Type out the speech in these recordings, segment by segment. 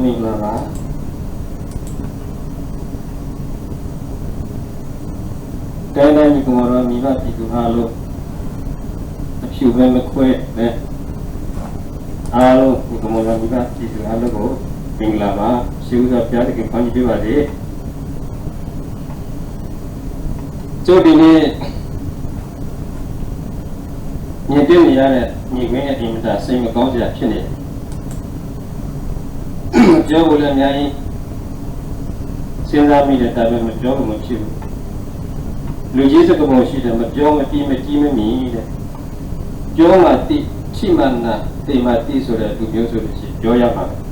မင်္ဂလာပါ တိုင်းရင်းသားညီကောင်မောင်တော်မိဘပြည်သူအားလုံး အဖြူပဲမခွဲပဲ အားလုံးညီကောင်မောင်တော်မိဘပြည်သူအားလုံးကို မင်္ဂလာပါ ရှေးဦးစွာဘုရားသခင်ကောင်းကြီးပေးပါစေ ကျိုးဒီနေ့ မြင်တွေ့နေရတဲ့မြင်ကွင်းနဲ့အင်မတန်စိတ်မကောင်းစရာဖြစ်နေတယ်။ ပြောဖို့လည်းအများကြီးစဉ်းစားမိတယ်ဒါပေမဲ့မပြောလို့မဖြစ်ဘူး။ လူကြီးစကားပုံရှိတယ်မပြောမပြီးမကြီးမမြင်တဲ့ပြောမှသိထိမှနာသိမှသိဆိုတဲ့လူမျိုးဆိုလို့ရှိရင်ပြောရမှာပဲ။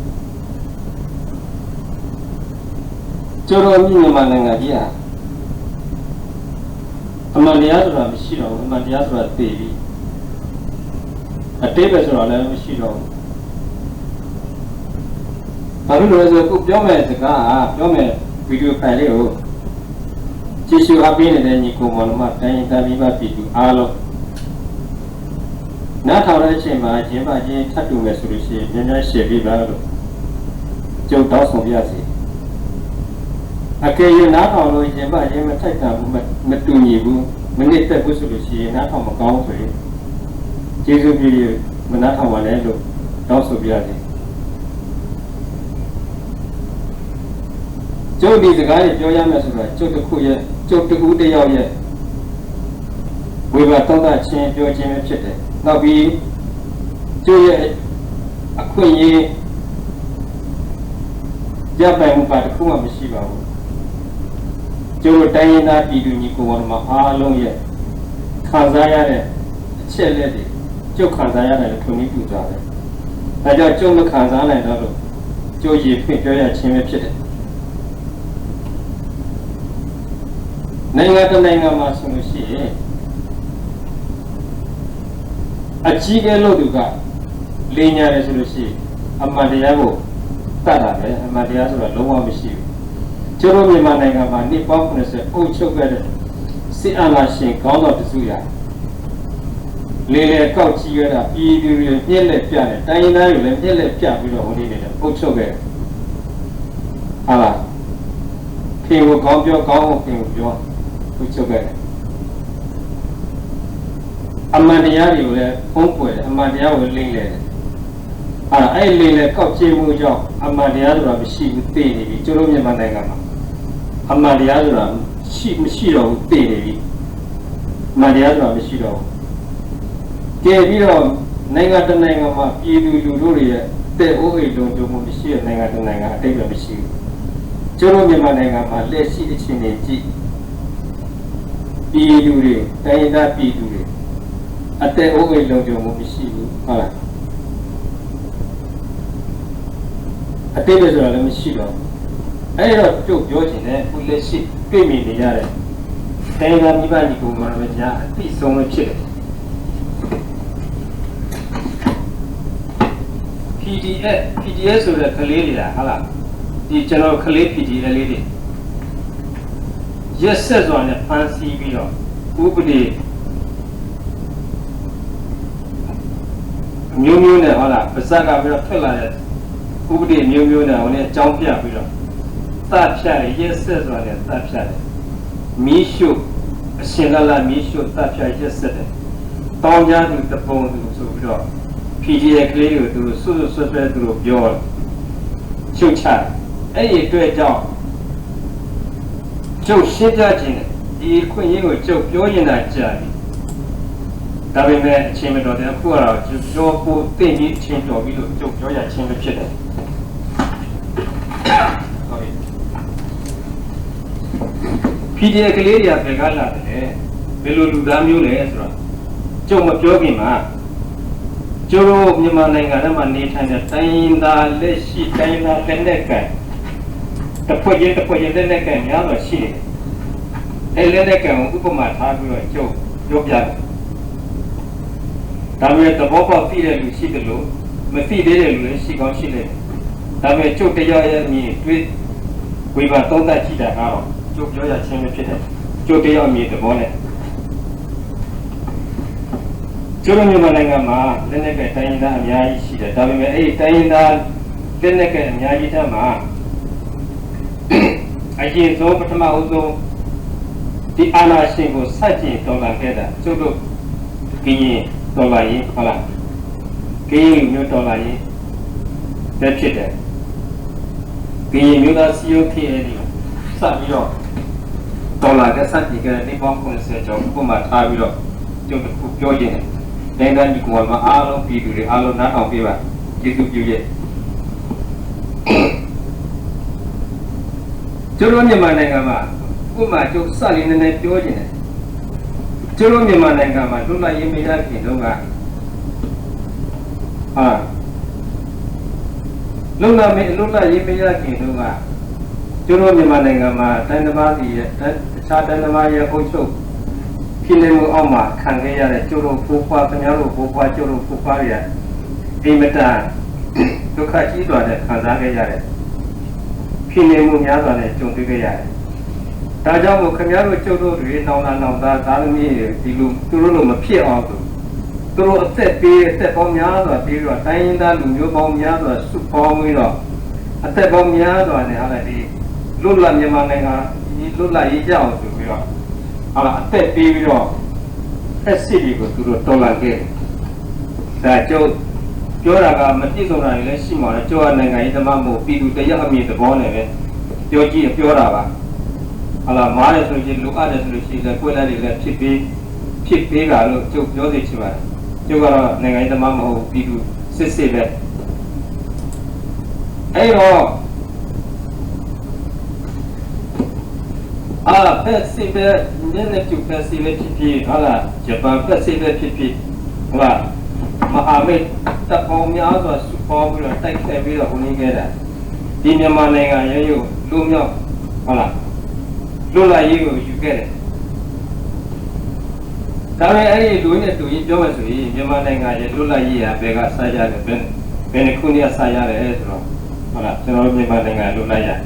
ကျိုးဒီနေ့မြန်မာနိုင်ငံကြီးဟာ အမှန်တရားဆိုတာမရှိတော့ဘူးအမှန်တရားဆိုတာသေပြီအတိတ်ပဲဆိုတာလည်းမရှိတော့ဘူးဘာဖြစ်လို့လဲဆိုတော့ခုပြောမယ်စကားဟာပြောမယ်ဗီဒီယိုဖိုင်လေးကိုကြည့်ရှုအားပေးနေတဲ့ညီကိုမောင်နှမတိုင်းရင်းသားမိဘပြည်သူအားလုံးနားထောင်တဲ့အချိန်မှာယဉ်မအချင်းထပ်တူမယ်ဆိုလို့ရှိရင်များများရှယ်ပေးပါလို့ကျုပ်တောင်းဆိုပါရစေ။ အကယ်၍နားထောင်လို့ယဉ်မချင်းမထိုက်တန်ဘူးမမတူညီဘူးမနစ်သက်ဘူးဆိုလို့ရှိရင်နားထောင်မကောင်းဘူးဆိုရင်ကျေးဇူးပြု၍မနားထောင်ပါနဲ့လို့တောင်းဆိုပါရစေ။ ကျုပ်ဒီစကားတွေပြောရမယ်ဆိုတာကျုပ်တစ်ခုရဲ့ကျုပ်တစ်ဦးတစ်ယောက်ရဲ့ဝေဖန်သုံးသပ်ခြင်းပြောခြင်းပဲဖြစ်တယ်။နောက်ပြီးကျုပ်ရဲ့အခွင့်အရေး ရပိုင်ခွင့်တစ်ခုမှမရှိပါဘူး။ကျုပ်တို့တိုင်းရင်းသားပြည်သူညီကိုမောင်နှမအားလုံးရဲ့ခံစားရတဲ့အချက်အလက်တွေကျုပ်ခံစားရတာလည်းထိုနည်းတူစွာပဲ။ဒါကြောင့်ကျုပ်မခံစားနိုင်တော့လို့ကျုပ်ရေဖြင့်ပြောရခြင်းပဲဖြစ်တယ်။နိုင်ငံတစ်နိုင်ငံမှာဆိုလို့ရှိရင် အကြီးအကဲလုပ်သူကလိမ်ညာတယ်ဆိုလို့ရှိရင်အမှန်တရားကိုတတ်တာပဲအမှန်တရားဆိုတာလုံးဝမရှိဘူးကျွန်တော်မြန်မာနိုင်ငံမှာနှစ်ပေါင်း90အုပ်ချုပ်ခဲ့တဲ့စစ်အာဏာရှင်ခေါင်းဆောင်တစုရာလိမ်လည်ကောက်ကြီးရတာပြည်သူတွေမျက်လက်ပြတယ်တိုင်းရင်းသားတွေလည်းမျက်လက်ပြပြီးတော့ဟိုနေ့နေတယ်အုပ်ချုပ်ခဲ့တယ်ဟာလားခင်ကိုကောင်းပြောကောင်းကိုခင်ကိုပြောအုပ်ချုပ်ခဲ့တယ် အမှန်တရားတွေကိုလည်းဖုံးကွယ်တယ်အမှန်တရားကိုလိမ်လည်တယ်အဲအဲ့လိမ်လည်ကောက်ကျဲမှုကြောင့်အမှန်တရားဆိုတာမရှိဘူးသေနေပြီကျိုးတို့မြန်မာနိုင်ငံမှာအမှန်တရားဆိုတာရှိမရှိတော့ဘူးသေနေပြီအမှန်တရားဆိုတာမရှိတော့ဘူးကဲပြီးတော့နိုင်ငံတစ်နိုင်ငံမှာပြည်သူလူထုတွေရဲ့တဲ့အိုးအိမ်လုံခြုံမှုမရှိတဲ့နိုင်ငံတစ်နိုင်ငံအတိတ်ပဲမရှိဘူးကျိုးတို့မြန်မာနိုင်ငံမှာလက်ရှိအခြေအနေကြည့် ပြည်သူတွေတိုင်းရင်းသားပြည်သူတွေအသက်အိုးအိမ်လုံခြုံမှုမရှိဘူးဟုတ်လားအတိတ်ပဲဆိုတာလည်းမရှိတော့ဘူးအဲ့တော့ကြိုပြောချင်တယ်အခုလက်ရှိတွေ့မြင်နေရတဲ့တိုင်းရင်းသားမိဘညီကောင်မတော်များအသည့်ဆုံးပဲဖြစ်တယ် PDF PDF ဆိုတဲ့ကလေးတွေကဟာလားဒီကျွန်တော်ကလေး PDF လေးတွေရက်ဆက်စွာနဲ့ဖမ်းဆီးပြီးတော့ဥပဒေမျိုးမျိုးနဲ့ဟုတ်လားပါးစပ်ကပြီးတော့ထွက်လာတဲ့ဥပဒေမျိုးမျိုးနဲ့ဟိုနေ့အကြောင်းပြပြီးတော့သတ်ဖြတ်တယ်ရက်ဆက်စွာနဲ့သတ်ဖြတ်တယ်မီးရှို့အရှင်လတ်လတ်မီးရှို့သတ်ဖြတ်ရက်ဆက်တယ်တောင်းကြသူတပုံသူဆိုပြီးတော့ PDF ကလေးတွေကိုသူတို့စွတ်စွတ်စွဲစွဲသူတို့ပြောရှုတ်ချတယ်အဲ့ဒီအတွက်ကြောင့်ကျုပ်ရှင်းပြခြင်းနဲ့ဒီအခွင့်အရေးကိုကျုပ်ပြောနေတာကြာပြီဒါပေမဲ့အချိန်မတော်တဲ့အခုကတော့ကျုပ်ပြောဖို့သင့်ပြီးအချိန်တော်ပြီလို့ကျုပ်ပြောရခြင်းပဲဖြစ်တယ်။ PDF ကလေးတွေကဘယ်ကလာတယ်လဲဘယ်လိုလူသားမျိုးလဲဆိုတာကျုပ်မပြောခင်မှာကျုပ်တို့မြန်မာနိုင်ငံထဲမှာနေထိုင်တဲ့တိုင်းရင်းသားလက်ရှိတိုင်းရင်းသားလက်နက်ကိုင်တစ်ဖွဲ့ချင်းတစ်ဖွဲ့ချင်းလက်နက်ကိုင်များစွာရှိနေတယ်အဲလက်နက်ကိုင်ကိုဥပမာထားပြီးတော့ကျုပ်ပြောပြတယ်ဒါပေမဲ့သဘောပေါက်သိတဲ့လူရှိသလိုမသိသေးတဲ့လူလည်းရှိကောင်းရှိလိမ့်မယ်ဒါပေမဲ့ကျုပ်တယောက်ရဲ့အမြင်တွေ့ဝေဖန်သုံးသပ်ကြည့်တာကတော့ကျုပ်ပြောရခြင်းပဲဖြစ်တယ်ကျုပ်တယောက်အမြင်သဘောနဲ့ကျုပ်တို့မြန်မာနိုင်ငံမှာလက်နက်ကိုင်တိုင်းရင်းသားအများကြီးရှိတယ်ဒါပေမဲ့အဲ့ဒီတိုင်းရင်းသား လက်နက်ကိုင်အများကြီးထဲမှာ အရင်ဆုံး ပထမဦးဆုံး ဒီအာဏာရှင်ကို ဆန့်ကျင်တော်လှန်ခဲ့တာ ကျုပ်တို့ ကရင်တော်လှန်ရေး ဟုတ်လား ကရင်လူမျိုးတော်လှန်ရေးပဲဖြစ်တယ်။ ကရင်မျိုးသားစည်းရုံး K N U စပြီးတော့ တော်လှန်ခဲ့ ဆန့်ကျင်ခဲ့တဲ့ နှစ်ပေါင်းခုနှစ်ဆယ်ကျော် ဥပမာထားပြီးတော့ ကျုပ်တစ်ခုပြောချင်တယ်။ တိုင်းရင်းသားညီကောင်မအားလုံး ပြည်သူတွေအားလုံး နားထောင်ပေးပါ။ ကျေးဇူးပြုရဲ့။ ကျုပ်တို့မြန်မာနိုင်ငံမှာ ဥပမာကျုပ်စလေးနည်းနည်းပြောချင်တယ်။ ကျုပ်တို့မြန်မာနိုင်ငံမှာ လွတ်လပ်ရေးမရခင်တုန်းက အာ လွတ်လပ်မလွတ်လပ်ရေးမရခင်တုန်းက ကျုပ်တို့မြန်မာနိုင်ငံမှာ တိုင်းတစ်ပါးစီရဲ့ တိုင်းတခြားတိုင်းတစ်ပါးရဲ့အုပ်ချုပ် ဖိနှိပ်မှုအောက်မှာခံခဲ့ရတဲ့ ကျုပ်တို့ဘိုးဘွား ခင်ဗျားတို့ဘိုးဘွား ကျုပ်တို့ဘိုးဘွားတွေက အင်မတန် ဒုက္ခကြီးစွာနဲ့ခံစားခဲ့ရတယ်။ ဖိနှိပ်မှုများစွာနဲ့ကြုံတွေ့ခဲ့ရတယ်။ ဒါကြောင့်မို့ ခင်ဗျားတို့ကျုပ်တို့တွေ နောင်လာနောင်သား သားသမီးတွေ ဒီလို သူတို့လိုမဖြစ်အောင်ဆို သူတို့အသက်ပေး အသက်ပေါင်းများစွာပေးပြီးတော့ တိုင်းရင်းသားလူမျိုးပေါင်းများစွာ စုပေါင်းပြီးတော့ အသက်ပေါင်းများစွာနဲ့ ဟာလာဒီ လွတ်လပ်မြန်မာနိုင်ငံ လွတ်လပ်ရေးရအောင်ဆိုပြီးတော့ ဟာလာအသက်ပေးပြီးတော့ ဖျက်ဆီးတွေကို သူတို့တော်လှန်ခဲ့တယ်။ ဒါကျုပ်ပြောတာက မပြည့်စုံတာတွေလည်းရှိမှာလေ။ ကျုပ်ကနိုင်ငံရေးသမားမဟုတ်ဘူး။ ပြည်သူတစ်ယောက်အမြင်သဘောနဲ့ပဲ ပြောကြည့်ပြောတာပါ။ ဟုတ်လား မှားတယ်ဆိုလို့ရှိရင် လိုအပ်တယ်ဆိုလို့ရှိရင်လည်း ကွက်လန်းတွေလည်းဖြစ်ပေး ဖြစ်ပေးတာလို့ ကျုပ်ပြောစေချင်ပါတယ်။ ကျုပ်ကတော့နိုင်ငံရေးသမားမဟုတ်ဘူး။ ပြည်သူစစ်စစ်ပဲ။ အဲ့တော့ အာ ဖက်စစ်ပဲ မျက်နှာကျုပ်ဖက်စစ်ပဲဖြစ်ဖြစ် ဟုတ်လား ဂျပန်ဖက်စစ်ပဲဖြစ်ဖြစ် ဟုတ်လား မဟာမိတ်တပ်ပေါင်းများစွာစုပေါင်းပြီးတော့ တိုက်ခိုက်ပြီးတော့ ဝင်ခဲ့တာ ဒီမြန်မာနိုင်ငံရဲ့ လွတ်မြောက် ဟုတ်လား လွတ်လပ်ရေးကိုယူခဲ့တယ်။ ဒါပေမဲ့ အဲ့ဒီလူကြီးနဲ့လူကြီးပြောမယ်ဆိုရင် မြန်မာနိုင်ငံရဲ့လွတ်လပ်ရေးဟာ ဘယ်ကစရတယ် ဘယ်ဘယ်နှစ်ခုနှစ်ကစရတယ်ဆိုတော့ ဟုတ်လား ကျွန်တော်တို့မြန်မာနိုင်ငံလွတ်လပ်ရေး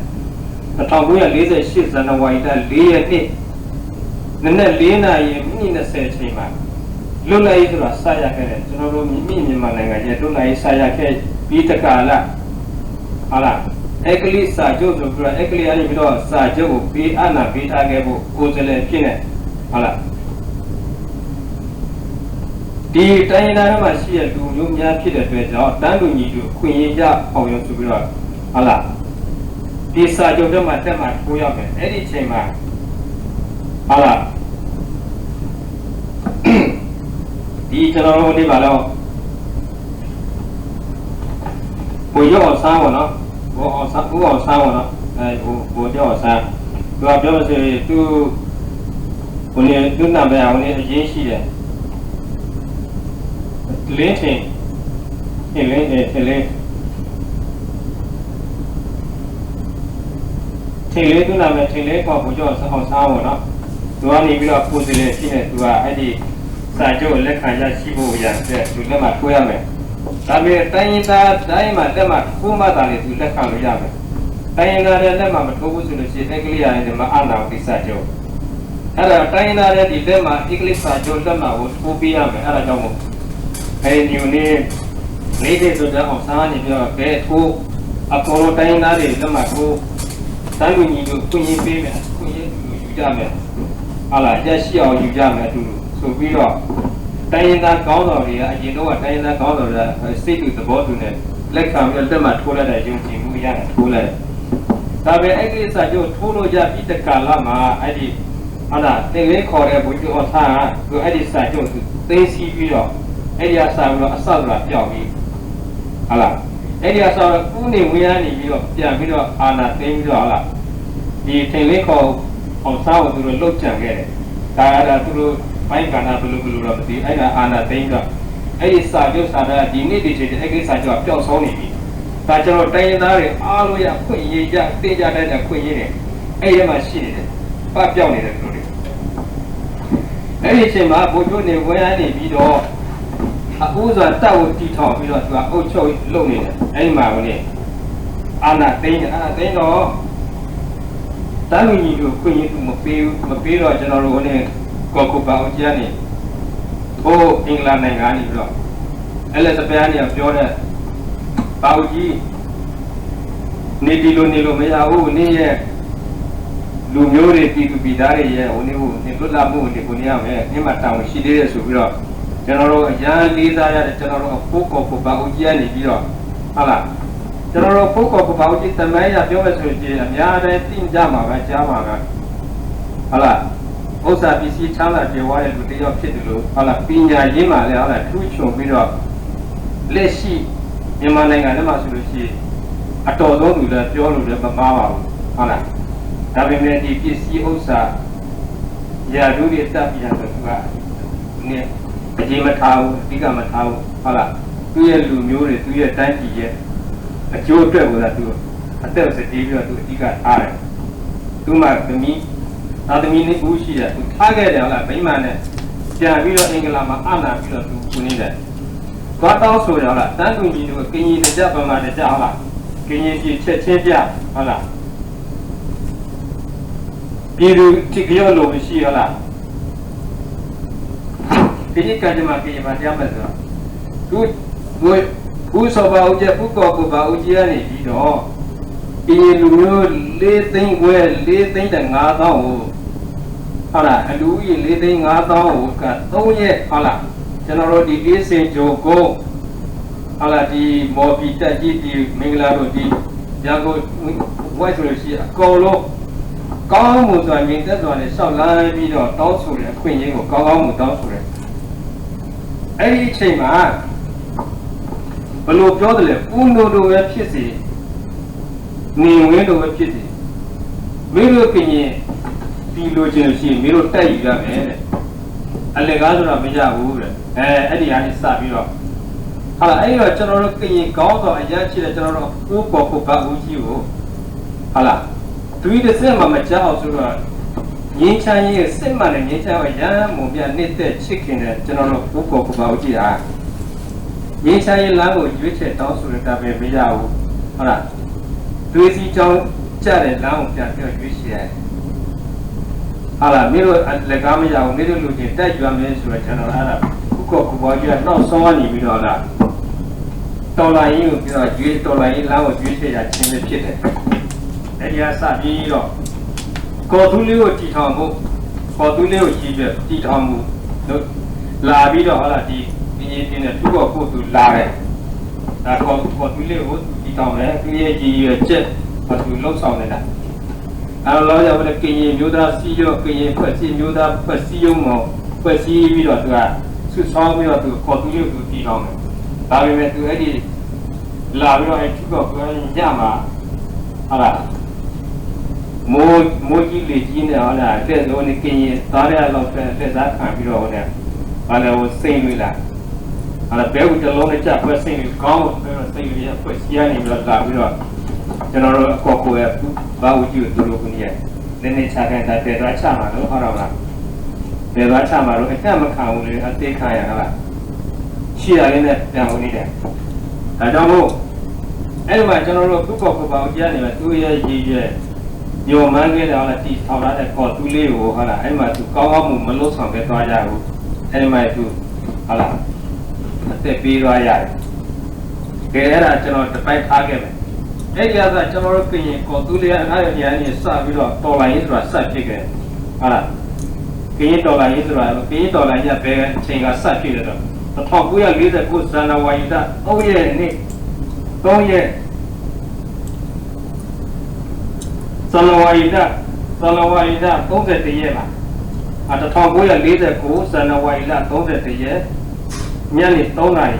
တစ်ထောင်ကိုးရာလေးဆယ့်ရှစ် ဇန်နဝါရီလ လေးရက်နေ့ နံနက်လေးနာရီမိနစ်နှစ်ဆယ်အချိန်မှာ လွတ်လပ်ရေးဆိုတာစရခဲ့တယ်။ ကျွန်တော်တို့မိမိမြန်မာနိုင်ငံရဲ့လွတ်လပ်ရေးစရခဲ့ပြီးတကလ ဟုတ်လား အဲကလီးစာချုပ်ဆိုပြီးတော့ အဲကလီးကနေပြီးတော့စာချုပ်ကိုပေး အာဏာပေးထားခဲ့ဖို့ ကိုယ်စားလှယ်အဖြစ်နဲ့ ဟုတ်လား ဒီတိုင်းရင်းသားထဲမှာရှိတဲ့လူမျိုးများဖြစ်တဲ့အတွက်ကြောင့် တန်းတူညီတူအခွင့်အရေးရအောင်လို့ဆိုပြီးတော့ ဟုတ်လား ဒီစာချုပ်ထဲမှာလက်မှတ်ထိုးရမယ်။ အဲ့ဒီအချိန်မှာ ဟုတ်လား ဒီကျွန်တော်တို့ဒီမှာတော့ ဗိုလ်ချုပ်အောင်ဆန်းပေါ့နော် ဗိုလ်အောင်ဆန်း ဦးအောင်ဆန်းပေါ့နော် အဲ ဗိုလ်ချုပ်အောင်ဆန်း သူကပြောမယ်ဆိုရင် သူ ဟိုနေ့ သူ့နာမည်က ဟိုနေ့ အရေးရှိတယ် လင်းထင် ထင်လင်း ထင်လင်း ထင်လင်း သူ့နာမည် ထင်လင်း ခေါ် ဗိုလ်ချုပ်အောင်ဆန်းပေါ့နော် သူကနေပြီးတော့ ကိုယ်စားလှယ်ဖြစ်နေ သူက အဲ့ဒီ စာချုပ်လက်ခံရရှိဖို့ရန်အတွက် သူလက်မှတ်ထိုးရမယ် ဒါပေမဲ့ တိုင်းရင်းသားတိုင်းမှာ လက်မှတ်ထိုးမှသာလျှင် သူလက်ခံလို့ရမယ် တိုင်းရင်းသားတွေလက်မှတ်မထိုးဘူးဆိုလို့ရှိရင် အဲကလီးယားနဲ့ မအာဏာဘူး ဒီစာချုပ် အဲ့ဒါ တိုင်းရင်းသားတွေ ဒီလက်မှတ် အင်္ဂလိပ်စာချုပ်လက်မှတ်ကို ထိုးပေးရမယ် အဲ့ဒါကြောင့်မို့ KNU နဲ့ လေးနှစ်ဆိုတော့ အောင်ဆန်းကနေပြီးတော့ ဘယ်ထိုး အကုန်လုံးတိုင်းရင်းသားတွေ လက်မှတ်ထိုး တန်းတူညီတူအခွင့်အရေးပေးမယ် အခွင့်အရေးအတူတူယူကြမယ် ဟုတ်လား ရရှိအောင်ယူကြမယ် အတူတူ ဆိုပြီးတော့ တိုင်းရင်းသားခေါင်းဆောင်တွေက အရင်တုန်းက တိုင်းရင်းသားခေါင်းဆောင်တွေက စိတ်တူသဘောတူနဲ့ လက်ခံပြီးတော့ လက်မှတ်ထိုးလိုက်တဲ့ ယုံကြည်မှုအရနဲ့ ထိုးလိုက်တယ် ဒါပေမဲ့ အဲ့ဒီစာချုပ်ထိုးလို့ရပြီးတကလမှာ အဲ့ဒီ ဟုတ်လား တင်လင်းခေါ်တဲ့ ဗိုလ်ချုပ်အောင်ဆန်းက သူအဲ့ဒီစာချုပ်သူ သိမ်းဆည်းပြီးတော့ အဲ့ဒီအစပြီးတော့ အစစလာပြောင်းပြီး ဟုတ်လား အဲ့ဒီအစတော့ ဦးနေဝင်းကနေပြီးတော့ ပြန်ပြီးတော့ အာဏာသိမ်းပြီးတော့ ဟုတ်လား ဒီတင်လင်းခေါ် အောင်ဆန်းကို သူတို့လုပ်ကြံခဲ့တယ် ဒါကတော့ သူတို့ပိုင်းကဏ္ဍ ဘယ်လိုဘယ်လိုတော့မသိဘူး အဲ့ဒါအာဏာသိမ်းပြီးတော့ အဲ့ဒီစာချုပ်စာတမ်း ဒီနေ့ဒီချိန်ထိ အဲ့ဒီစာချုပ်က ပျောက်ဆုံးနေပြီ ဒါကျွန်တော်တိုင်းရင်းသားတွေအားလုံးရဲ့အခွင့်အရေး ရသင့်ကြတဲ့အခွင့်အရေးတွေ အဲ့ဒီမှာရှိနေတယ် ပပျောက်နေတယ် သူတို့တွေ အဲ့ဒီအချိန်မှာ ဗိုလ်ချုပ်နေဝင်းကနေပြီးတော့ အဦးစွာတပ်ကိုတည်ထောင်ပြီးတော့ သူကအုပ်ချုပ်လုပ်နေတယ် အဲ့ဒီမှာဝင်နေ အာဏာသိမ်းတယ် အာဏာသိမ်းတော့ တန်းတူညီတူအခွင့်အရေးသူမပေးဘူး မပေးတော့ ကျွန်တော်တို့ဝင်နေ ကော်ကူပါအုပ်ကြီးကနေ ဟိုအင်္ဂလန်နိုင်ငံကနေပြီးတော့ အဲလိဇဘက်ကနေပြောတဲ့ ပါအုပ်ကြီး နေပြည်တော် နေလို့မရဘူး နေရဲ့ လူမျိုးတွေ ပြည်သူပြည်သားတွေရဲ့ ဟိုနေ့ ဟိုနေ့ လွတ်လပ်မှုကို နေကိုနေရမယ် နေမှာ တာဝန်ရှိသေးတယ်ဆိုပြီးတော့ ကျွန်တော်တို့ အရမ်းလေးစားရတဲ့ ကျွန်တော်တို့ အဖိကော်ကိုပါဦးကြီးကနေပြီးတော့ ဟုတ်လား ကျွန်တော်တို့ အဖိကော်ကိုပါဦးကြီး သမိုင်းအရ ပြောမယ်ဆိုရင် အများတိုင်း သိကြမှာပဲ ကြားမှာပဲ ဟုတ်လား ဥစ္စာပစ္စည်း ချမ်းသာကြွယ်ဝတဲ့ လူတစ်ယောက်ဖြစ်တယ်လို့ ဟုတ်လား ပညာရေးမှာလည်း ဟုတ်လား ထူးချွန်ပြီးတော့ လက်ရှိ မြန်မာနိုင်ငံထဲမှာဆိုလို့ရှိရင် အတော်ဆုံးသူလည်း ပြောလို့လည်း မမှားပါဘူး ဟုတ်လား ဒါပေမဲ့ ဒီပစ္စည်းဥစ္စာ ရာထူးတွေ တပ်ပြီးတာတော့ သူက နဲ့ အရေးမထားဘူး အဓိကမထားဘူး ဟုတ်လား သူ့ရဲ့လူမျိုးတွေ သူ့ရဲ့တိုင်းပြည်ရဲ့ အကျိုးအတွက်ကိုသာ သူ အသက်ကို စတေးပြီးတော့ သူ အဓိကထားတယ် သူ့မှာ သမီး သားသမီးနှစ်ဦးရှိတယ် သူထားခဲ့တယ် ဟုတ်လား မိန်းမနဲ့ ပြန်ပြီးတော့ အင်္ဂလန်မှာ အပ်နှံပြီးတော့ သူ ကိုယ်နေတယ် သွားတောင်းဆိုတယ် ဟုတ်လား တန်းတူညီတို့ ကရင်တစ်ကျပ် ဗမာတစ်ကျပ် ဟုတ်လား ကရင်ပြည် ချက်ချင်းပြ ဟုတ်လား ပြည်သူ ထိကရုဏ်းအလိုမရှိ ဟုတ်လား ကရင်ကံကြမ္မာ ကရင်ဘာတရားမလဲဆိုတော့ ဦးဦးစောဘဦးကြီး ဦးကော်ကိုဘဦးကြီးကနေပြီးတော့ ကရင်လူမျိုး လေးသိန်းခွဲ လေးသိန်းတငါးသောင်းကို ဟုတ်လား အလူဦးရေ လေးသိန်းငါးသောင်းကို က သုံးရက် ဟုတ်လား ကျွန်တော်တို့ ဒီ လေးဆယ်ကျော်ကုန်း ဟုတ်လား ဒီ မော်ဘီ တပ်ကြီး ဒီ မင်္ဂလာတို့ ဒီ ရန်ကုန် ဝိုင်းဆိုလို့ရှိရင် အကုန်လုံး ကောင်းမွန်စွာ ငြိမ်သက်စွာနဲ့ လျှောက်လှမ်းပြီးတော့ တောင်းဆိုတဲ့ အခွင့်အရေးကို ကောင်းကောင်းမွန်တောင်းဆိုတယ်။ အဲ့ဒီအချိန်မှာ ဘယ်လိုပြောသလဲ ဦးညိုတို့ပဲဖြစ်စေ နေဝင်းတို့ပဲဖြစ်စေ မင်းတို့ကရင်ပြည်လိုချင်လို့ရှိရင် မင်းတို့တပ်ယူရမယ်တဲ့ အလကားဆိုတာမရဘူးတဲ့ အဲ အဲ့ဒီကနေစပြီးတော့ ဟုတ်လား အဲ့ဒီတော့ ကျွန်တော်တို့ကရင်ခေါင်းဆောင်အရမ်းချစ်တဲ့ ကျွန်တော်တို့ ဦးကော်ကိုဘဦးကြီးကို ဟုတ်လား သွေးတစ်စက်မှမကျန်အောင်ဆိုတော့ ငြိမ်းချမ်းရေး စစ်မှန်တဲ့ ငြိမ်းချမ်းရေး ရမ်းမုံမြတ် နှစ်သက်ချစ်ခင်တဲ့ ကျွန်တော်တို့ ဦးကော်ကိုဘဦးကြီးဟာ ငြိမ်းချမ်းရေးလမ်းကို ရွေးချယ်တောင်းဆိုတဲ့ ဒါပေမဲ့မရဘူး ဟုတ်လား သွေးစည်းကြောင်းကျတဲ့လမ်းကို ပြန်ပြီးတော့ ရွေးချယ်ရတယ် ဟုတ်လား မင်းတို့ အလကားမရဘူး မင်းတို့လူချင်း တပ်ယူရမယ်ဆိုတော့ ကျွန်တော် အဲ့ဒါ ဦးကော်ကိုဘဦးကြီးက နောက်ဆုံးကနေပြီးတော့ ဟုတ်လား တော်လှန်ရေးကို ပြီးတော့ ရွေး တော်လှန်ရေးလမ်းကို ရွေးချယ်ရခြင်းပဲဖြစ်တယ်။ အဲ့ဒီကစပြီးတော့ ကော်သူးလေးကိုတည်ထောင်ဖို့ ကော်သူးလေးကိုရည်ရွယ်တည်ထောင်မှုလို့ လာပြီးတော့ ဟုတ်လား ဒီ ကရင်ပြည်နယ် ထူးကော်ကိုယ်သူလာတယ်။ ဒါ ကော် ကော်သူးလေးကို သူတည်ထောင်တယ်။ သူ့ရဲ့ရည်ရွယ်ချက်ကို သူလုပ်ဆောင်နေတာ။ အဲတော့ လောကဝိတ္တ ကရင်မျိုးသားစည်းရုံး ကရင်ဖွဲ့စည်း မျိုးသားဖွဲ့စည်းရုံးကို ဖွဲ့စည်းပြီးတော့ သူက စုဆောင်းပြီးတော့ သူ ကော်သူးလေးကို သူတည်ထောင်တယ်။ ဒါပေမဲ့ သူအဲ့ဒီ လာပြီးတော့ အဲ့ထူးကော်ကိုယ်ညမှာ ဟုတ်လား မိုး မိုးကြီးလေကြီးနဲ့ ဟုတ်လား လှည့်လို့နေကရင်သားတွေအလောက်ပဲ လှည့်စားခံပြီးတော့ ဟုတ်တယ် ဘာလဲ ဟို စိန်လွင်လာ ဟုတ်လား ဘဲဥတစ်လုံးနဲ့ ကျခွဲစိန်လွင် ခေါင်းကိုခွဲတော့ စိန်လွင်ရဲ့အဖွဲ့စည်းကနေပြီးတော့ လာပြီးတော့ ကျွန်တော်တို့ အကော်ကိုယ်ရဲ့ ဘုဘဦးကြီးကို သူတို့ကနည်း နည်းနည်းချားခိုင်းတာ တဲသွားချမှာလို့ ဟုတ်တော့လား တဲသွားချမှာလို့ အညံ့မခံဘူးလေ အသေးခံရတာလား ရှိတာလေးနဲ့ ပြန်ဝင်နေတယ်။ ဒါကြောင့်မို့ အဲ့ဒီမှာ ကျွန်တော်တို့ သူ့ကော်ကိုယ်ပါဦးကြီးကနေပဲ သူ့ရဲ့ရည်ရွယ် မျှော်မှန်းခဲ့တဲ့ ဟုတ်လား တည်ထောင်ထားတဲ့ ကော်သူးလေးကို ဟုတ်လား အဲ့ဒီမှာ သူကောင်းကောင်းမွန်မွန် လုပ်ဆောင်ခဲ့သွားကြဘူး။ အဲ့ဒီမှာ သူ ဟုတ်လား အသက်ပေးသွားရတယ်။ ကဲ အဲ့ဒါ ကျွန်တော် တစ်ပိုင်းထားခဲ့မယ်။ အဲ့ဒီကစ ကျွန်တော်တို့ ကရင်ကော်သူးလေး အဲ့ဒီနေရာကနေ စပြီးတော့ တော်လှန်ရေးဆိုတာ စဖြစ်ခဲ့တယ်။ ဟုတ်လား ကရင်တော်လှန်ရေးဆိုတာ ကရင်တော်လှန်ရေးက ဘယ်အချိန်က စဖြစ်လဲဆိုတော့ တစ်ထောင်ကိုးရာလေးဆယ့်ကိုး ဇန်နဝါရီလ သုံးရက်နေ့ သုံးရက် ဇန်နဝါရီလ ဇန်နဝါရီလ သုံးဆယ့်တစ်ရက်မှာ အာ တစ်ထောင်ကိုးရာလေးဆယ့်ကိုး ဇန်နဝါရီလ သုံးဆယ့်တစ်ရက် ညနေ သုံးနာရီ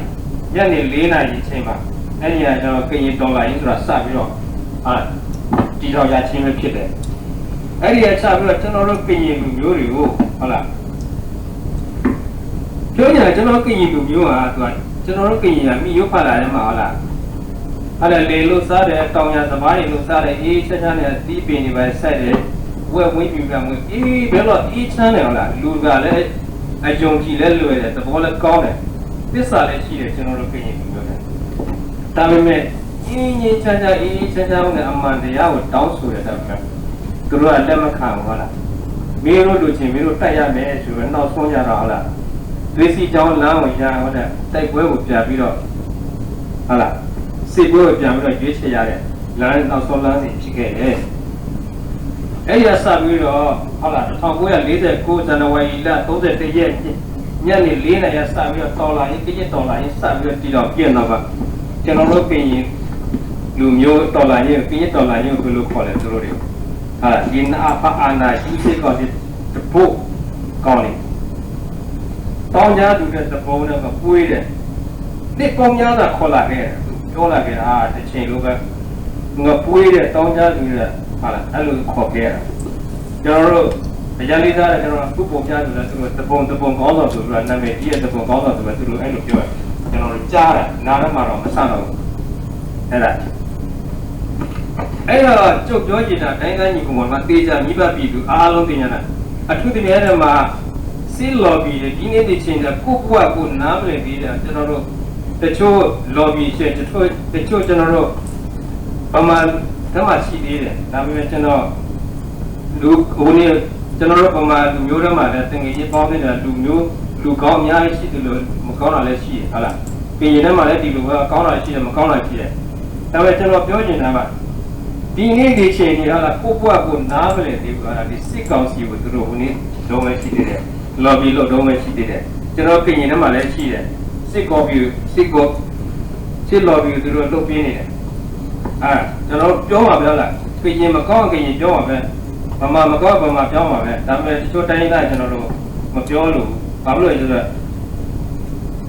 ညနေ လေးနာရီအချိန်မှာ အဲ့ဒီက ကျွန်တော် ကရင်တော်လှန်ရေးဆိုတာ စပြီးတော့ အာ တည်ထောင်ရခြင်းပဲဖြစ်တယ်။ အဲ့ဒီကစပြီးတော့ ကျွန်တော်တို့ ကရင်လူမျိုးတွေကို ဟုတ်လား ပြောချင်တာ ကျွန်တော်တို့ ကရင်လူမျိုးဟာ သူက ကျွန်တော်တို့ ကရင်က မိရိုးဖလာထဲမှာ ဟုတ်လား ဟုတ်တယ် လယ်လုပ်စားတယ် တောင်ယာစပါးတွေလုပ်စားတယ် အေးအေးချမ်းချမ်းနဲ့ အသီးပင်တွေပါစိုက်တယ် ဝက်မွေး မိဖုမွေး အေး ဘယ်တော့ အေးချမ်းတယ် ဟုတ်လား လူတကာလည်း အယုံကြည်လည်းလွယ်တယ် သဘောလည်းကောင်းတယ် သစ္စာလည်းရှိတယ် ကျွန်တော်တို့ ကရင်လူမျိုးတွေ ဒါပေမဲ့ ငြိမ်းငြိမ်းချမ်းချမ်း အေးအေးချမ်းချမ်းနဲ့ အမှန်တရားကို တောင်းဆိုတယ် ဒါပေမဲ့ သူတို့က လက်မခံဘူး ဟုတ်လား မင်းတို့လိုချင် မင်းတို့တိုက်ရမယ်ဆိုတော့ နောက်ဆုံးကြတော့ ဟုတ်လား သွေးစည်းကြောင်းလမ်းကို ရန် ဟုတ်တယ် တိုက်ပွဲကို ပြန်ပြီးတော့ ဟုတ်လား စစ်ပွဲကို ပြန်ပြီးတော့ ရွေးချယ်ရတယ် လါန့ၣ် နောက်ဆုံးလမ်းနေ့ ဖြစ်ခဲ့တယ်. အဲ့ဒီကစပြီးတော့ ဟုတ်လား တစ်ထောင်ကိုးရာလေးဆယ့်ကိုး ဇန်နဝါရီလ သုံးဆယ့်တစ်ရက် ညနေလေးနာရီကစပြီးတော့ တော်လှန်ရေး ကရင်တော်လှန်ရေး စပြီးတော့ တည်ထောင်ပြီးတဲ့နောက်မှာ ကျွန်တော်တို့ ကရင်လူမျိုး တော်လှန်ရေး ကရင်တော်လှန်ရေးကို ဘယ်လိုခေါ်လဲ သူတို့တွေ ဟာ ဒီနအဖ အာဏာရှင်စစ်ကောင်စီ တဘိ ကောင်းနေ သောင်းကျားသူနဲ့ သူပုန်နဲ့ ငပွေးတဲ့ နှစ်ပေါင်းများစွာ ခေါ်လာခဲ့တာ သူပြောလာခဲ့တာ တစ်ချိန်လုံးပဲ ငပွေးတဲ့ သောင်းကျားသူနဲ့ ဟာလား အဲ့လိုခေါ်ခဲ့ရတာ ကျွန်တော်တို့ အရန်လေးစားတဲ့ ကျွန်တော်တို့ သူပုန်များသူနဲ့ သူတို့ သူပုန် သူပုန်ခေါင်းဆောင်ဆိုပြီးတော့ နာမည်ကြီးတဲ့ သူပုန်ခေါင်းဆောင်ဆိုပြီး သူတို့ အဲ့လိုပြောတယ် ကျွန်တော်တို့ ကြားတာ နားထဲမှာတော့ မဆံ့တော့ဘူး အဲ့ဒါ အဲ့တော့ ကျုပ်ပြောချင်တာ တိုင်းရင်းသားညီအစ်ကိုမောင်နှမ သေချာမိဘပြည်သူအားလုံး သိချင်တာ အထူးသဖြင့် အဲ့ဒီမှာ စစ် lobby တွေ ဒီနေ့ဒီချိန်မှာ ကိုယ့်ဘဝကို နားမလည်သေးတဲ့ ကျွန်တော်တို့ တချို့ lobby တွေ တချို့ တချို့ ကျွန်တော်တို့ ဗမာထဲမှာ ရှိသေးတယ်။ ဒါပေမဲ့ ကျွန်တော် လူ ဟိုနေ့ ကျွန်တော်တို့ ဗမာလူမျိုးထဲမှာလည်း သူငယ်ချင်းပေါင်းသင်းတာ လူမျိုး လူကောင်းအများကြီးရှိသလို မကောင်းတာလည်းရှိတယ် ဟုတ်လား။ ကရင်ထဲမှာလည်း ဒီလိုပဲ ကောင်းတာရှိတယ် မကောင်းတာရှိတယ်။ ဒါပေမဲ့ ကျွန်တော်ပြောချင်တာက ဒီနေ့ဒီချိန်ထိ ဟုတ်လား ကိုယ့်ဘဝကို နားမလည်သေးဘူး ဟုတ်လား။ ဒီစစ်ကောင်စီကို သူတို့ ဟိုနေ့ တုန်းပဲရှိသေးတယ်။ lobby လုပ်တုန်းပဲရှိသေးတယ်။ ကျွန်တော် ကရင်ထဲမှာလည်းရှိတယ်။ စစ်ကောင်စီ စစ်ကောင် စစ် lobby ကို သူတို့ လုပ်ပေးနေတယ်။ အာ ကျွန်တော်တို့ ပြောမှာပဲ ဟုတ်လား။ ကရင်မကောင်း ကရင်ပြောမှာပဲ။ ဗမာမကောင်း ဗမာပြောမှာပဲ။ ဒါပေမဲ့ တချို့တိုင်းရင်းသား ကျွန်တော်တို့ မပြောလို့ဘူး။ ဘာဖြစ်လို့လဲဆိုတော့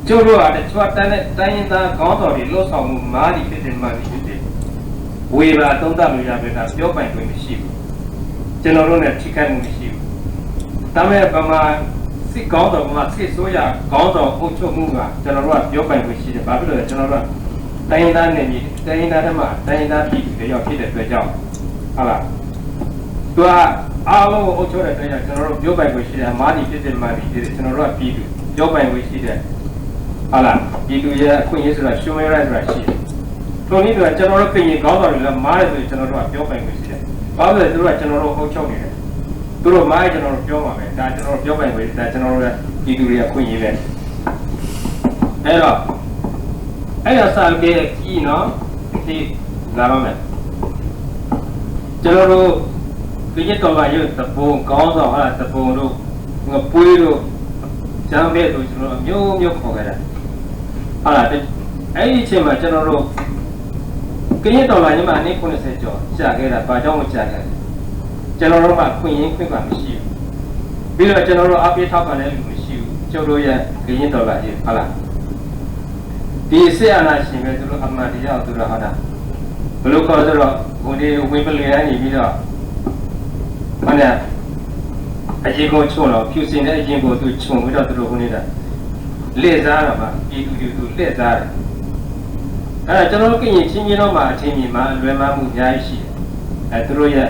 ကျုပ်တို့က တချို့တိုင်းရင်းသားခေါင်းဆောင်တွေ လုပ်ဆောင်မှု မှားသည်ဖြစ်စေ မှန်သည်ဖြစ်စေ ဝေဖန်သုံးသပ်လို့ရတယ် ဒါပြောပိုင်ခွင့်မရှိဘူး။ ကျွန်တော်တို့နဲ့ ထိခိုက်မှုမရှိဘူး။ ဒါပေမဲ့ ဗမာစစ်ခေါင်းဆောင် ဗမာစစ်အစိုးရခေါင်းဆောင် အုပ်ချုပ်မှုက ကျွန်တော်တို့က ပြောပိုင်ခွင့်ရှိတယ်။ ဘာဖြစ်လို့လဲ ကျွန်တော်တို့က တိုင်းရင်းသားနယ်မြေ တိုင်းရင်းသားထဲမှာ တိုင်းရင်းသားပြည်သူတစ်ယောက်ဖြစ်တဲ့အတွက်ကြောင့် ဟုတ်လား။ သူက အားလုံးကို အုပ်ချုပ်တဲ့အတွက်ကြောင့် ကျွန်တော်တို့ ပြောပိုင်ခွင့်ရှိတယ်။ အမှားသည်ဖြစ်စေ မှန်သည်ဖြစ်စေ ကျွန်တော်တို့က ပြည်သူ ပြောပိုင်ခွင့်ရှိတယ်။ ဟုတ်လား။ ပြည်သူရဲ့ အခွင့်အရေးဆိုတာ human right ဆိုတာရှိတယ်။ ထိုနည်းတူရာ ကျွန်တော်တို့ ကရင်ခေါင်းဆောင်တွေလည်း မှားတယ်ဆိုရင် ကျွန်တော်တို့က ပြောပိုင်ခွင့်ရှိတယ်။ ဘာဖြစ်လို့လဲ သူတို့က ကျွန်တော်တို့ အုပ်ချုပ်နေတယ်။ သူတို့ မှားရင် ကျွန်တော်တို့ ပြောမှာပဲ။ ဒါ ကျွန်တော်တို့ ပြောပိုင်ခွင့် ဒါ ကျွန်တော်တို့ရဲ့ ပြည်သူတွေ အခွင့်အရေးပဲ။ အဲ့တော့ အဲ့ဒီစာအုပ်ထဲအကြည့်နော် ဒီ လာတော့မယ်။ ကျွန်တော်တို့ ကရင်တော်လှန်ရေး သူပုန်ခေါင်းဆောင် ဟာ သူပုန်တို့ ငပွေးတို့ အကြမ်းဖက်တို့ ကျွန်တော်တို့ အမျိုးမျိုးခေါ်ခဲ့တာ ဟုတ်လား။ အဲ့ဒီအချိန်မှာ ကျွန်တော်တို့ ကရင်တော်လှန်ရေးမှာ နှစ် ခုနှစ်ဆယ် ကျော် ကြာခဲ့တာ ဘာကြောင့်မကြာခဲ့လဲ။ ကျွန်တော်တို့မှာ အခွင့်အရေး ခွင့်သာမရှိဘူး။ ပြီးတော့ ကျွန်တော်တို့ အားပေးထောက်ခံတဲ့လူ မရှိဘူး။ ကျုပ်တို့ရဲ့ ကရင်တော်လှန်ရေး ဟုတ်လား။ ဒီစစ်အာဏာရှင်ပဲ သူတို့ အမှန်တရားကို သူတို့ ဟုတ်လား။ ဘယ်လိုခေါ်လဲဆိုတော့ ဟိုနေ့ ဝေပလင်ကနေပြီးတော့ ဟုတ်လား အရင်ကို ချိုးတော့ ဖြူစင်နဲ့ အရင်ကို သူ ချိုးပြီးတော့ သူတို့ ဟိုနေ့က လှည့်စားတာပါ။ ပြည်သူတွေကို သူ လှည့်စားတယ်။ အဲဒါ ကျွန်တော်တို့ ကရင်ချင်းမျိုးလုံးမှာ အထင်မြင်မှာ လွဲမှားမှု အများကြီးရှိတယ်။ အဲ သူတို့ရဲ့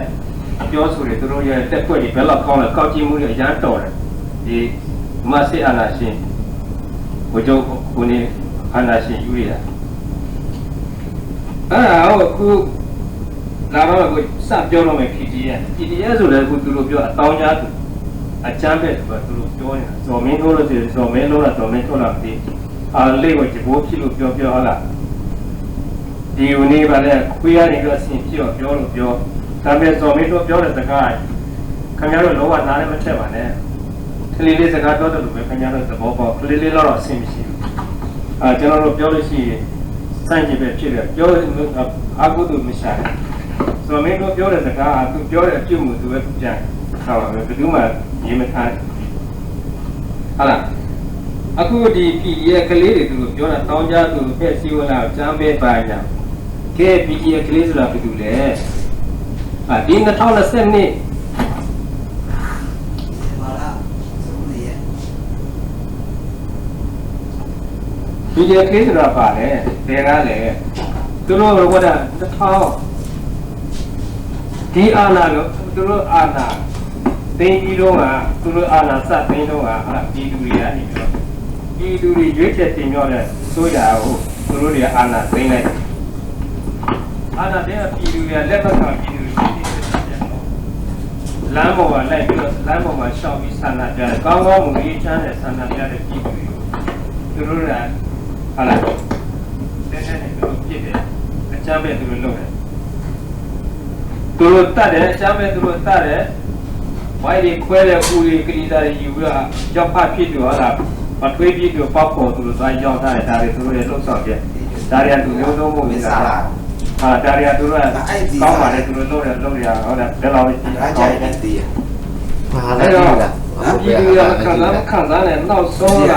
အပြောအဆိုတွေ သူတို့ရဲ့ လက်ကွက်တွေ ဘယ်လောက်ကောင်းလဲ ကောက်ကြည့်မှုတွေ အရမ်းတော်တယ်။ ဒီ ဗမာစစ်အာဏာရှင် ဗိုလ်ချုပ် ကိုနေ အာဏာရှင်ယူရီးယား အဲဒါကို အခု လာတော့ အခု စပြောတော့မယ် PDF PDF ဆိုလည်း အခု သူတို့ပြော အသောင်းကျားသူ အကြမ်းဖက်ဆိုတော့ သူတို့ပြောနေတာ ဇော်မင်းထွန်းလို့ဆိုရင် ဇော်မင်းထွန်းလား ဇော်မင်းထွန်းလား မသိဘူး။ အလ့ကို ကြဘိဖြစ်လို့ ပြောပြော ဟုတ်လား။ ဒီကို နေပါလေ ခွေးကနေပြီးတော့ ဆင်ဖြစ်အောင် ပြောလို့ပြော ဒါပေမဲ့ ဇော်မင်းထွန်းပြောတဲ့စကား ခင်ဗျားတို့ လုံးဝ နားလည်း မထည့်ပါနဲ့ ကလေးလေး စကားပြောသလိုပဲ ခင်ဗျားတို့ သဘောပေါက် ကလေးလေးလောက်တော့ အဆင်မရှိဘူး။ အာ ကျွန်တော်တို့ ပြောလို့ရှိရင် ဆန့်ကျင်ဘက်ဖြစ်တယ် ပြောလို့ အကုသိုလ် မရှာနဲ့ ဇော်မင်းထွန်း ပြောတဲ့စကား သူပြောတဲ့ အပြုအမူ သူပဲ ပြန်ဆောင်ပါပဲ ဘယ်သူမှ ရေးမထား ဟုတ်လား။ အခု ဒီ PDF ကလေးတွေ သူတို့ပြောတာ သောင်းကျန်းသူ ဖဲစည်းဝေးလာ အကြမ်းဖက်ပါညာ ကဲ PDF ကလေးဆိုတာ ဘယ်သူလဲ။ အာ ဒီ နှစ်ထောင့်နှစ်ဆယ့်နှစ် PDF ကလေးဆိုတာ ဘာလဲ။ ဘယ်ကလဲ။ သူတို့က ဝဲဒၣ် နှစ်ထောင့် ဒီအာဏာကို သူတို့အာဏာသိမ်းပြီးတုန်းက သူတို့အာဏာစသိမ်းတုန်းက ပြည်သူတွေကနေပြီးတော့ ပြည်သူတွေ ရွေးချယ်တင်မြှောက်တဲ့ အစိုးရကို သူတို့တွေက အာဏာသိမ်းလိုက်တယ်။ အာဏာသိမ်းတော့ ပြည်သူတွေက လက်မခံ ပြည်သူတွေ လမ်းပေါ်မှာလိုက်ပြီးတော့ လမ်းပေါ်မှာလျှောက်ပြီး ဆန္ဒပြတယ်။ ကောင်းကောင်းမွန်မွန် အေးချမ်းနဲ့ ဆန္ဒပြတဲ့ ပြည်သူတွေကို သူတို့က ဟာလား တဲတဲနဲ့ သူတို့ပစ်တယ်။ အကြမ်းဖက် သူတို့လုပ်တယ်။ သူတို့သတ်တယ်, အကြမ်းဖက်သူတို့သတ်တယ်, ဝိုင်းတွေခွဲတယ်, အူတွေကလီတာတွေယူပြီးတော့ ရောက်ဖတ်ဖြစ်သူဟာလား, ပထွေးဖြစ်သူ ပေါက်ဖော်သူတို့သွားရောက်ထားတယ်, ဒါတွေသူတို့ရဲ့လုပ်ဆောင်ချက်, ဒါတွေကလူမျိုးတုံးမှုတွေလား, အာ, ဒါတွေကသူတို့က ကောင်းပါတယ်, သူတို့လုပ်တယ်လုပ်တယ်, ဟုတ်တယ်, ဘယ်လောက်ပဲကြည့်ကြည့်, အဲ့တော့ ပြည်သူတွေကခံစားမခံစားနဲ့ နောက်ဆုံးက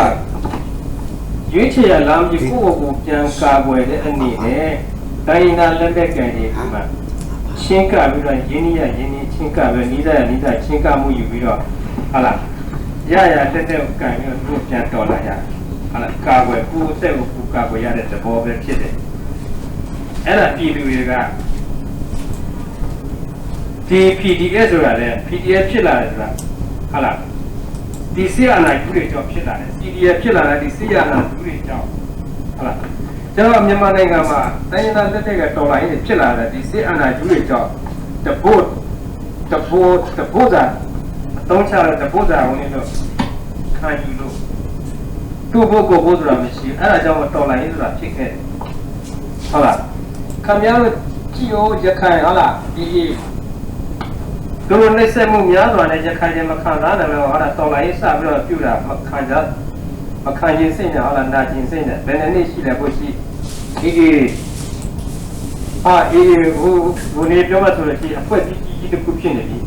ရွေးချယ်ရလမ်းကြီး ကိုယ့်ကိုယ်ကိုပြန်ကာကွယ်တဲ့အနေနဲ့ တိုင်းရင်းသားလက်နက်ကိုင်တွေမှာ ချဉ်းကပ်ပြီးတော့ ရင်းနှီးရရင်းနှီး ချဉ်းကပ်ပြီး နီးစပ်ရနီးစပ် ချဉ်းကပ်မှုယူပြီးတော့ ဟုတ်လား, ရရလက်နက်ကိုင်ပြီးတော့ သူတို့ပြန်တော်လာကြ, ဟုတ်လား, ကာကွယ် ကိုယ့်အသက်ကိုယ်ကိုယ်ကာကွယ်ရတဲ့သဘောပဲဖြစ်တယ်. အဲ့ဒါပြည်သူတွေက ဒီ PDF ဆိုတာလေ, PDF ဖြစ်လာတယ်ဆိုတာ ဟုတ်လား, ဒီစစ်အာဏာရှင်တွေကြောင့်ဖြစ်လာတယ်, PDF ဖြစ်လာတာ ဒီစစ်အာဏာရှင်တွေကြောင့်, ဟုတ်လား, ကျွန်တော်မြန်မာနိုင်ငံမှာတိုင်းရင်းသားလက်နက်ကိုင်တော်လှန်ရေးတွေဖြစ်လာတာ ဒီစစ်အာဏာရှင်တွေကြောင့် တဘိတဘိတဘိသာအသုံးချလို့ တဘိသာဝင်လို့ခံယူလို့ သူ့ဘိကိုယ်ဘိဆိုတာမရှိဘူး, အဲ့ဒါကြောင့်မတော်လှန်ရေးဆိုတာဖြစ်ခဲ့တယ်, ဟုတ်လား, ခင်ဗျားတို့ကြည့်ဦး ရခိုင် ဟုတ်လား, ဒီ သူတို့နှိပ်စက်မှုများစွာနဲ့ ရခိုင်တွေမခံစားနိုင်တော့ဘူး, ဟုတ်လား, တော်လှန်ရေးစပြီးတော့ပြုတာ မခံစား, မခံချင်စိတ်နဲ့ ဟုတ်လား, နာကျင်စိတ်နဲ့ ဘယ်နှစ်နှစ်ရှိလဲ ကိုရှိ, ဒီ AA အာ, AA ဟို, ဟိုနေ့ပြောမယ်ဆိုလို့ရှိရင် အဖွဲ့အစည်းကြီးကြီးတစ်ခုဖြစ်နေပြီ.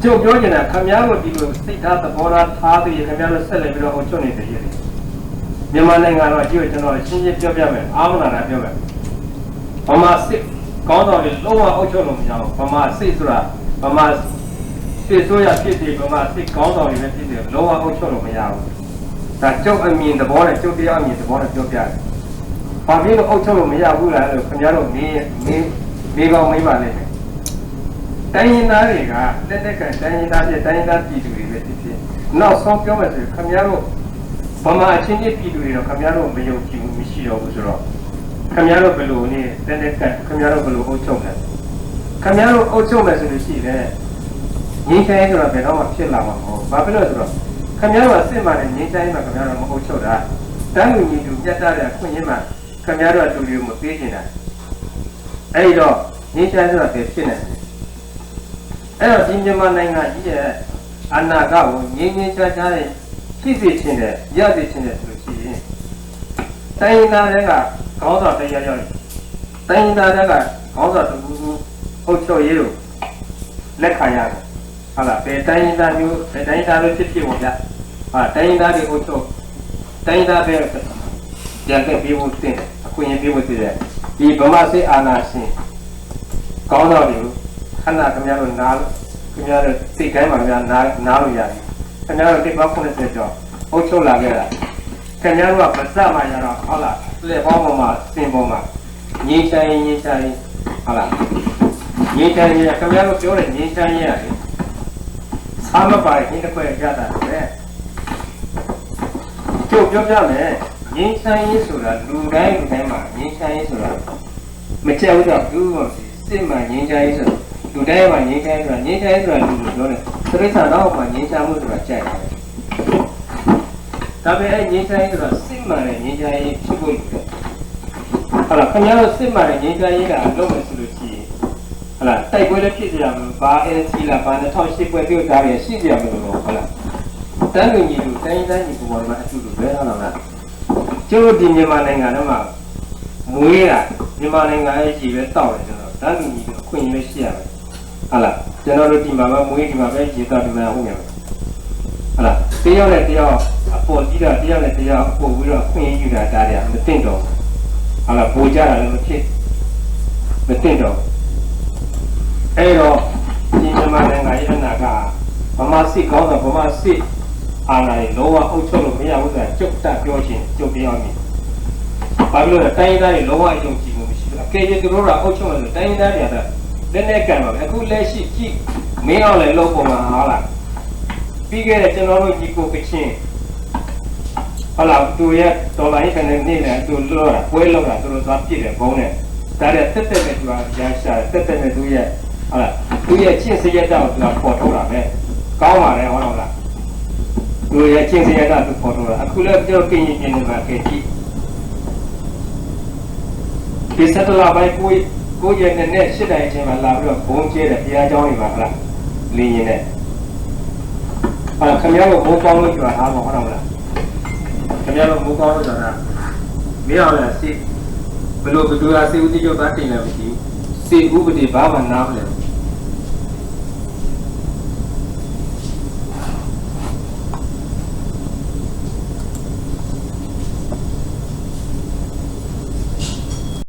ကျုပ်ပြောချင်တာ ခင်ဗျားတို့ဒီလိုစိတ်ထားသဘောထားထားပြီး ခင်ဗျားတို့ဆက်လက်ပြီးတော့အုပ်ချုပ်နေတယ်. မြန်မာနိုင်ငံတော်ကြီးကို ကျွန်တော်ရှင်းရှင်းပြောပြမယ်, အားမနာတာပြောမယ်. ဗမာစစ်ခေါင်းဆောင်တွေ လုံးဝအုပ်ချုပ်လို့မရဘူး. ဗမာစစ်ဆိုတာ ဗမာစစ်အစိုးရဖြစ်စေ, ဗမာစစ်ခေါင်းဆောင်တွေပဲဖြစ်စေ, လုံးဝအုပ်ချုပ်လို့မရဘူး. ဒါကျုပ်အမြင်သဘောနဲ့ ကျုပ်တယောက်အမြင်သဘောနဲ့ပြောပြတယ်. ဘာဖြစ်လို့အုပ်ချုပ်လို့မရဘူးလဲလို့ ခင်ဗျားတို့မေး, မေး, မေးကောင်းမေးပါလိမ့်မယ်. တိုင်းရင်းသားတွေက လက်နက်ကိုင်တိုင်းရင်းသားဖြစ်, တိုင်းရင်းသားပြည်သူတွေပဲဖြစ်ဖြစ်, နောက်ဆုံးပြောမယ်ဆိုရင် ခင်ဗျားတို့ ဗမာအချင်းချင်းပြည်သူတွေတော့ ခင်ဗျားတို့မယုံကြည်ဘူး, မရှိတော့ဘူးဆိုတော့ ခင်ဗျားတို့ဘယ်လိုနေ, လက်နက်ကိုင် ခင်ဗျားတို့ဘယ်လိုအုပ်ချုပ်လဲ. ခင်ဗျားတို့အုပ်ချုပ်မယ်ဆိုလို့ရှိရင်လည်း ငြိမ်းချမ်းရေးဆိုတာဘယ်တော့မှဖြစ်လာမှာမဟုတ်ဘူး. ဘာဖြစ်လို့လဲဆိုတော့ ခင်ဗျားတို့ကစစ်မှန်တဲ့ငြိမ်းချမ်းရေးမှာ ခင်ဗျားတို့မအုပ်ချုပ်တာ, တန်းတူညီတူမျှတတဲ့အခွင့်အရေးမှာ ခင်ဗျားတို့ကလူတွေကိုမပေးချင်တာ. အဲ့ဒီတော့ ငြိမ်းချမ်းရေးဆိုတာဘယ်ဖြစ်နိုင်လဲ. အဲ့တော့ ဒီမြန်မာနိုင်ငံကြီးရဲ့အနာဂတ်ကို ငြိမ်းငြိမ်းချမ်းချမ်းနဲ့ ဖြစ်စေချင်တယ်, ရစေချင်တယ်ဆိုလို့ရှိရင် တိုင်းရင်းသားတွေကခေါင်းဆောင်တစ်ယောက်ယောက်, တိုင်းရင်းသားတွေကခေါင်းဆောင်တစ်ဦးဦး အုပ်ချုပ်ရေးကိုလက်ခံရတယ်. ဟုတ်လား, ဘယ်တိုင်းရင်းသားမျိုး, ဘယ်တိုင်းရင်းသားပဲဖြစ်ဖြစ်ပေါ့ဗျာ, အာ, တိုင်းရင်းသားတွေအုပ်ချုပ်, တိုင်းရင်းသားပဲ ပြန်လည်ပေးဖို့သင့်တယ်, အခွင့်အရေးပေးဖို့သင့်တယ်. ဒီဗမာစစ်အာဏာရှင်ခေါင်းဆောင်တွေကို ခဏခင်ဗျားတို့နား, ခင်ဗျားတို့စိတ်ထဲမှာများနား, နားလို့ရတယ်. ခင်ဗျားတို့နှစ်ပေါင်းခုနှစ်ဆယ်ကျော်အုပ်ချုပ်လာခဲ့တာ, ခင်ဗျားတို့ကပါးစပ်မှာကျတော့ ဟုတ်လား, လက်ဝါးပေါ်မှာ, စင်ပေါ်မှာ ငြိမ်းချမ်းရေး, ငြိမ်းချမ်းရေး, ဟုတ်လား, ငြိမ်းချမ်းရေး, ခင်ဗျားတို့ပြောတဲ့ငြိမ်းချမ်းရေးကလေ, ဆားမပါရင် ဟင်းတစ်ခွက်အရသာပဲ. ကျုပ်ပြောပြမယ်, ငြိမ်းချမ်းရေးဆိုတာ လူတိုင်းလူတိုင်းမှာ ငြိမ်းချမ်းရေးဆိုတာ မကြိုက်ဘူးဆိုတော့ ဘယ်သူမှမရှိဘူး. စစ်မှန်ငြိမ်းချမ်းရေးဆိုတာ လူတိုင်းမှာ ငြိမ်းချမ်းရေးဆိုတာ, ငြိမ်းချမ်းရေးဆိုတာ လူလူပြောတယ်, တိရစ္ဆာန်တော့မှ ငြိမ်းချမ်းမှုဆိုတာ ကြိုက်တာပဲ. ဒါပေမဲ့ အဲ့ငြိမ်းချမ်းရေးဆိုတာ စစ်မှန်တဲ့ ငြိမ်းချမ်းရေးဖြစ်ဖို့လိုတယ်. ဟုတ်လား, ခင်ဗျားတို့ စစ်မှန်တဲ့ ငြိမ်းချမ်းရေးက လုပ်မယ်ဆိုလို့ရှိရင် ဟုတ်လား, တိုက်ပွဲလည်းဖြစ်စရာမလိုဘူး, ဘာ NCA လား, ဘာ နှစ်ထောင့်ရှစ် ဖွဲ့စည်းပုံ ဒါတွေရှိစရာမလိုဘူး, ဟုတ်လား. တန်းတူညီတူ တိုင်းရင်းသားညီအစ်ကိုတွေမှာ အတူတူပဲ, ဟုတ်လား. ကျုပ်တို့ဒီမြန်မာနိုင်ငံထဲမှာ မွေးတာ, မြန်မာနိုင်ငံရဲ့ရေပဲသောက်တယ်ဆိုတော့ တန်းတူညီတူအခွင့်အရေးပဲရှိရမယ်, ဟုတ်လား. ကျွန်တော်တို့ဒီမှာပဲမွေး, ဒီမှာပဲရေသောက်, ဒီမှာပဲဟူးနေမယ်, ဟုတ်လား. တစ်ယောက်နဲ့တစ်ယောက် အပေါ်စီးတာ, တစ်ယောက်နဲ့တစ်ယောက် အပိုဝဲပြီးတော့ အခွင့်အရေးယူတာ, ဒါတွေက မသင့်တော်ဘူး, ဟုတ်လား. ဗိုလ်ကျတာလည်းမဖြစ်, မသင့်တော်ဘူး. အဲ့တော့ ဒီမြန်မာနိုင်ငံရဲ့အနာဂတ်ဟာ ဗမာစစ်ခေါင်းဆောင်, ဗမာစစ်အာဏာတွေ လုံးဝအုပ်ချုပ်လို့မရဘူးဆိုတာ ကျုပ်တပြောချင်တယ်, ကျုပ်တယောက်အမြင်. ဘာဖြစ်လို့လဲ, တိုင်းရင်းသားတွေ လုံးဝအယုံကြည်မှုမရှိဘူး. အကယ်၍သူတို့သာအုပ်ချုပ်မယ်ဆို တိုင်းရင်းသားတွေကတော့ လက်နက်ကိုင်ပါပဲ. အခုလက်ရှိကြည့်, မင်းအောင်လှိုင်လုပ်ပုံမှာ ဟုတ်လား, ပြီးခဲ့တဲ့ ကျွန်တော်တို့ညီအစ်ကိုကချင် ဟုတ်လား, သူတို့ရဲ့တော်လှန်ရေးကနေ့လယ် သူတို့လုပ်တာ, ပွဲလုပ်တာ, သူတို့သွားပစ်တယ် ဗုံးနဲ့. ဒါတွေသက်သက်နဲ့ သူကရန်ရှာတယ်, သက်သက်နဲ့ သူရဲ့, ဟုတ်လား, သူရဲ့ကျင့်စရိုက်ကို သူကဖော်ထုတ်တာပဲ. ကောင်းပါတယ်, ဟုတ်လား. သူရဲ့ကျင့်စရိုက်ကို သူဖော်ထုတ်တာ. အခုလည်း ကျွန်တော်ကရင်ပြည်နယ်မှာ ကဲကြည့်, ဒီဆယ့်တစ်လပိုင်း ကိုး, ကိုယ့်ရဲ့နံ့နဲ့ ရှစ်နာရီအချိန်မှာ လာပြီးတော့ ဗုံးကျဲတယ် ဘုရားကျောင်းတွေမှာ ဟုတ်လား။ လေယာဉ်နဲ့။ အာ ခင်ဗျားတို့ မိုးကောင်းလို့ ရွာထားမှာ ဟုတ်လား။ ခင်ဗျားတို့ မိုးကောင်းလို့ ရွာထား။ မင်းအောင်လှိုင် စစ် ဘယ်လို ဘယ်သူက စစ်ဦးစီးချုပ် သွားတင်လဲ မသိဘူး။ စစ်ဥပဒေ ဘာမှ နားမလည်ဘူး။